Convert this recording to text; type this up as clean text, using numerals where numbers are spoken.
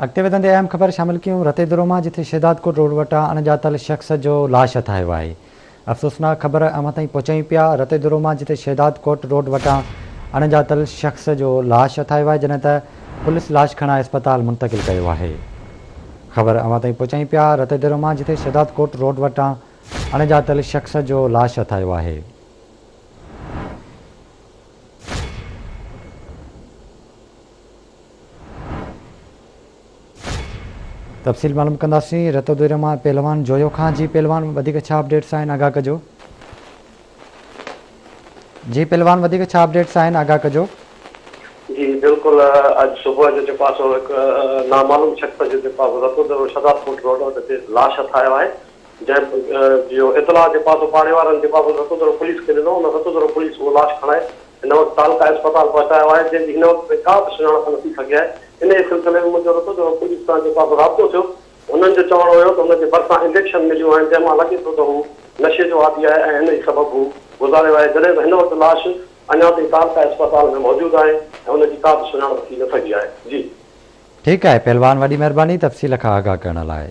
اڳتي وڌندي اهم خبر شامل ڪيون رتيدرو مان جتي شهدادڪوٽ روڊ وٽان اڻڄاتل شخص جو لاش هٿ آيو آهي. افسوسناڪ خبر اوهان تائين پهچايون پيا رتيدرو مان جتي شهدادڪوٽ روڊ وٽان اڻڄاتل شخص جو لاش هٿ آيو آهي جڏهن ته پوليس لاش کڻائي اسپتال منتقل ڪيو آهي. خبر اوهان تائين پهچايون پيا رتيدرو مان جتي شهدادڪوٽ روڊ وٽان اڻڄاتل شخص جو لاش هٿ آيو آهي. تفصيل معلوم ڪنداسين رتوديرو مان پهلوان جويو کان جي پهلوان وڌيڪ ڇا اپڊيٽس آهن آگاهه ڪجو جي پهلوان وڌيڪ ڇا اپڊيٽس آهن آگاهه ڪجو. جي بلڪل اڄ صبح جو جيڪو آهي سو هڪ نامعلوم شخص جو جيڪو آهي سو رتوديرو شهدادڪوٽ روڊ تي لاش هٿ آيو آهي جنهن جو اطلاع جيڪو آهي سو پاڙي وارن جيڪو آهي سو رتوديرو پوليس کي ڏنو ان رتوديرو پوليس اهو لاش کڻائي هن وقت تعلقه اسپتال پهچايو آهي، جنهن جي هن وقت تائين ڪا به سڃاڻپ نه ٿي سگهي آهي. انهيء سلسلي ۾ منهنجو رتوديرو پوليس سان جيڪو آهي سو رابطو ٿيو. هنن جو چوڻ هيو ته هن جي ڀرسان انجيڪشن مليون آهن، جنهن مان لڳي ٿو ته هو نشي جو عادي آهي ۽ ان ئي سبب هو گذاريو آهي. جڏهن ته هن وقت لاش اڃا تائين تعلقه اسپتال ۾ موجود آهي ۽ ان جي ڪا به سڃاڻپ ٿي نه سگهي آهي. جي. ٺيڪ آهي پهلوان وڏي مهرباني تفصيل کان آگاهه ڪرڻ لاء.